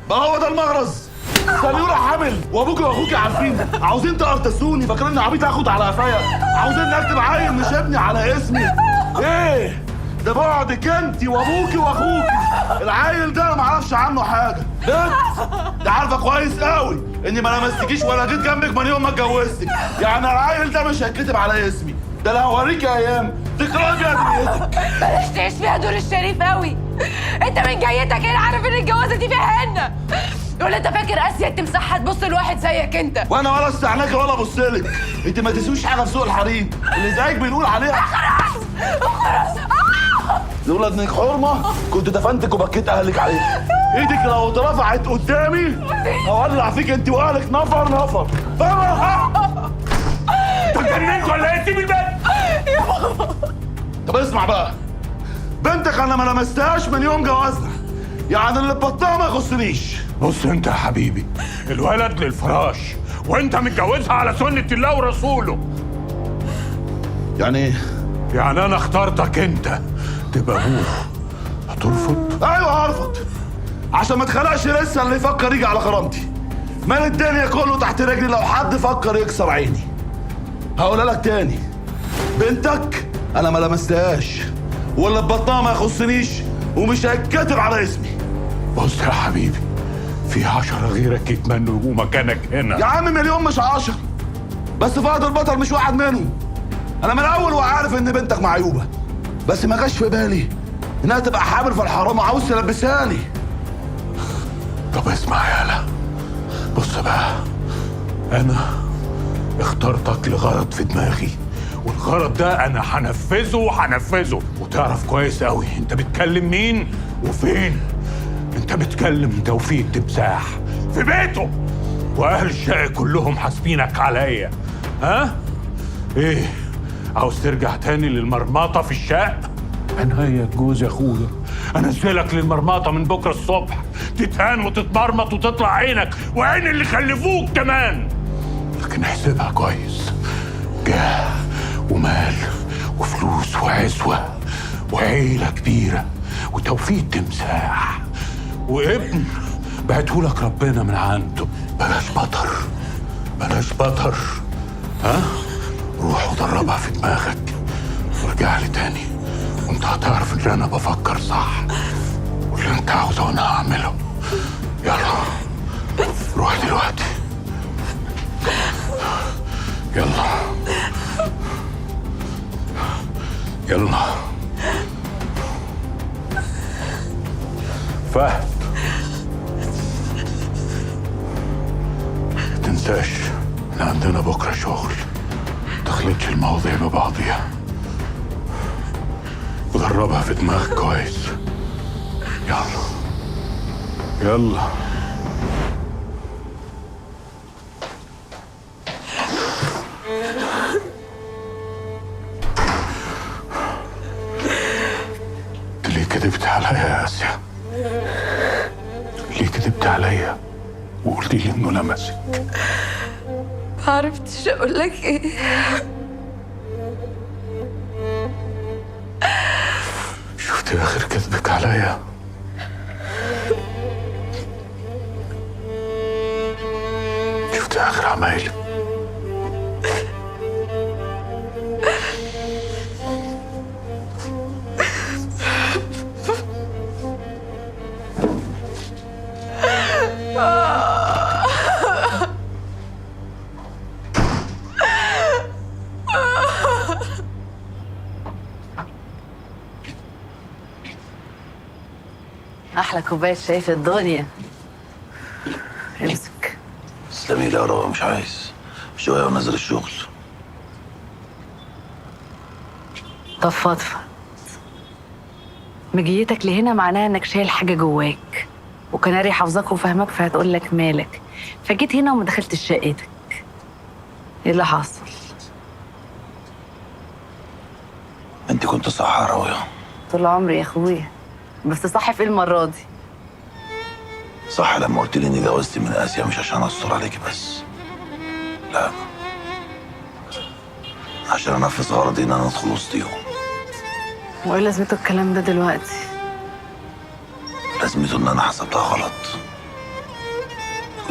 بقى هو ده المغرز؟ سنيوره حامل وابوك واخوك عارفين، عاوزين تقرطسوني، فاكريني عبيط اخد على قفايا، عاوزين اكتب عيل مش ابني على اسمي. ايه ده؟ بعدك انت وابوكي واخوكي، العيل ده انا ما اعرفش عنه حاجة. بنت ده عارفه كويس قوي اني ما لمستكيش ولا جيت جنبك من يوم ما اتجوزتك، يعني العيل ده مش هيتكتب على اسمي. ده انا هوريك ايام تكرهي فيها دنيتك. بلاش تعيش فيها دور الشريف قوي. انت من جايتك هنا عارف ان الجوازه دي فيها هنا، ولا انت فاكر اسيا التمساح هتبص لواحد زيك انت؟ وانا ولا استعناكي ولا ابصلك، انت ما تسويش حاجة في سوق الحريم اللي زيك بنقول عليها. خلاص خلاص. لولا انك حرمه كنت دفنتك وبكيت اهلك عليك. ايدك لو اترفعت قدامي هولع فيك انت واهلك نفر نفر. فاهمه؟ انت اتجننت ولا ايه؟ سيب البيت. طب اسمع بقى، بنتك انا ما لمستهاش من يوم جوازنا، يعني اللي بطها ما يخصنيش. بص انت يا حبيبي، الولد للفراش وانت متجوزها على سنة الله ورسوله. يعني ايه؟ يعني انا اخترتك انت تبقى ابوه. هترفض؟ ايوه هرفض، عشان ما اتخلقش لسه اللي يفكر يجي على كرامتي. مال الدنيا كله تحت رجلي لو حد فكر يكسر عيني. هقولها لك تاني، بنتك انا ما لمستهاش واللي ببطنها ما يخصنيش ومش هيتكتب على اسمي. بص يا حبيبي، في 10 غيرك يتمنوا يبقوا مكانك هنا. يا عم مليون مش 10، بس فهد البطل مش واحد منهم. انا من الاول وعارف ان بنتك معيوبه، بس ما جاش في بالي انها تبقى حامل في الحرام وعاوز تلبسها لي. طب اسمع يالا، بص بقى، انا اخترتك لغرض في دماغي، والغرض ده انا هنفذه وهنفذه، وتعرف كويس قوي انت بتكلم مين وفين. انت بتكلم توفيق تمساح في بيته، واهل الشقة كلهم حاسبينك عليا. ها؟ ايه؟ عاوز ترجع تاني للمرمطه في الشقة؟ انا يا جوز يا اخويا انزلك للمرمطه من بكره الصبح، تتهان وتتمرمط وتطلع عينك وعين اللي خلفوك كمان. لكن احسبها كويس، جاه ومال وفلوس وعزوه وعيلة كبيرة وتوفيق تمساح وابن بعتهولك ربنا من عنده. بلاش بطر، بلاش بطر. ها؟ روح ودربها في دماغك وارجع لي تاني، وانت هتعرف ان انا بفكر صح، واللي انت عاوزه انا هعمله. يلا روح دلوقتي، يلا يلا. فهد، تنساش ان عندنا بكره شغل، تخلطش المواضيع ببعضيها، ودربها في دماغك كويس. يلا يلا. انت ليه كدبت عليا يا اسيا؟ ليه كدبت عليا وقلت لي انه لمسك؟ ما عرفتش اقول لك ايه. شفت اخر كذبك عليا؟ شفت اخر عمايلك؟ احلى كوباية شاي في الدنيا. امسك. تسلمي لي يا رب، مش عايز شوية ونزل الشغل. طب فضفض، مجيتك لهنا معناها انك شايل حاجة جواك، وكناري حافظاك وفاهمك فهتقول لك مالك، فجيت هنا وما دخلتش شقتك. ايه اللي حصل؟ انت كنت صح يا راوية. طول عمري يا اخويا، بس صح في ايه المرة دي؟ صح لما قلت لي اني جوزت من اسيا مش عشان استر عليكي بس، لا، عشان انفذ غرضي ان انا ادخل وسطيهم. وايه لازمته الكلام ده دلوقتي؟ لازمته ان انا حسبتها غلط،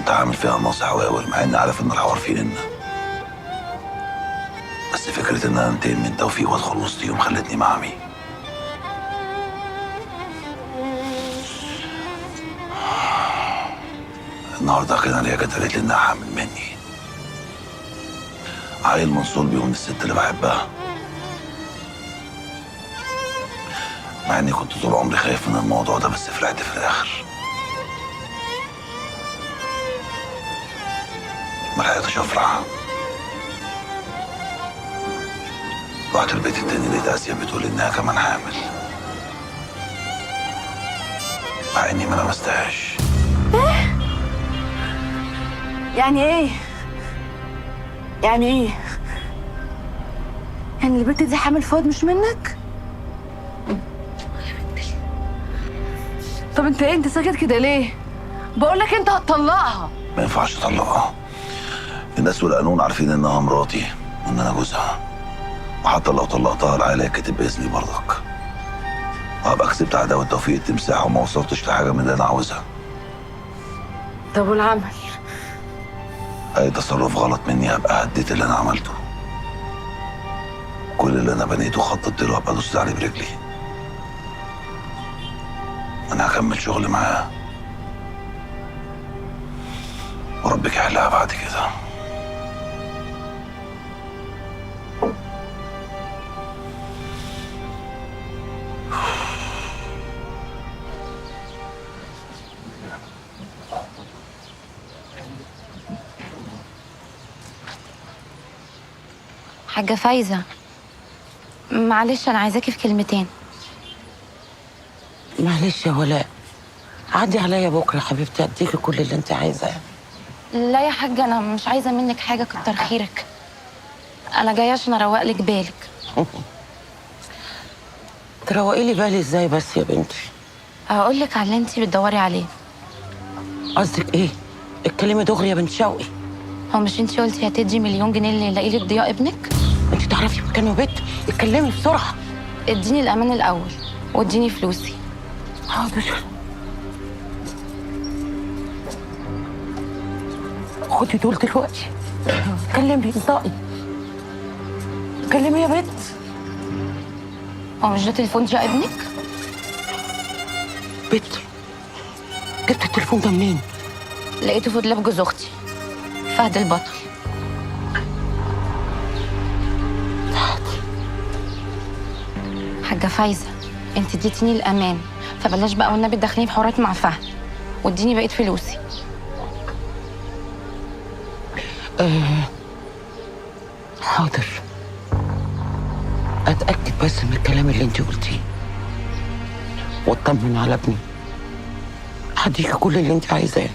كنت عامل فيها ناصح واول، مع اني عارف ان الحوار فيه لنا. بس فكرة ان انا انتقم من توفيق وادخل وسطيهم خلتني معمي. النهارده كناريا جت قالت لي انها حامل مني. عيل من صلبي ومن الست اللي بحبها. مع اني كنت طول عمري خايف من الموضوع ده، بس فرحت في الاخر. ما لحقتش افرح. رحت البيت التاني لقيت اسيا بتقول انها كمان حامل، مع اني ما لمستهاش. يعني ايه؟ يعني ايه؟ يعني البنت دي حامل فؤاد مش منك؟ طب انت ايه، انت ساكت كده ليه؟ بقول لك انت هتطلقها. ما ينفعش اطلقها. الناس والقانون عارفين انها مراتي وان انا جوزها، وحتى لو طلقتها العيلة هيتكتب باسمي برضك، وهبقى كسبت عداوة توفيق التمساح وما وصلتش لحاجة من اللي انا عاوزها. طب والعمل؟ اي تصرف غلط مني هبقى هديت اللي انا عملته. كل اللي انا بنيته وخططت له هبقى دوست عليه برجلي. انا هكمل شغل معاه وربك يحلها بعد كده. حاجة فايزة، معلش أنا عايزاكي في كلمتين. معلش يا ولاء، عدي عليا بكرة حبيبتي، أديكي كل اللي أنت عايزاه. لا يا حاجة، أنا مش عايزة منك حاجة، كتر خيرك. أنا جاية عشان أروق لك بالك. تروقي لي بالي إزاي بس يا بنتي؟ هقول لك على اللي أنت بتدوري عليه. قصدك إيه؟ اتكلمي دغري يا بنت شوقي. هو مش أنت قلتي هتدي 1,000,000 جنيه اللي يلاقي لك ضياء ابنك؟ أنت تعرفي مكانه بيت؟ اتكلمي بسرعة. اديني الأمان الأول واديني فلوسي. حاضر، خدي دول دلوقتي. اتكلمي، انطقي، اتكلمي يا بنت. هو مش ده تليفون ضياء ابنك؟ بنت، جبت التليفون ده منين؟ لقيته في دولاب جوز اختي فهد البطل. فهد. حاجة فايزة، انت اديتيني الأمان، فبلاش بقى والنبي تدخليني في حوارات مع فهد، واديني بقية فلوسي. حاضر، أتأكد بس من الكلام اللي انت قلتيه واطمن على ابني. هديكي كل اللي انت عايزاه.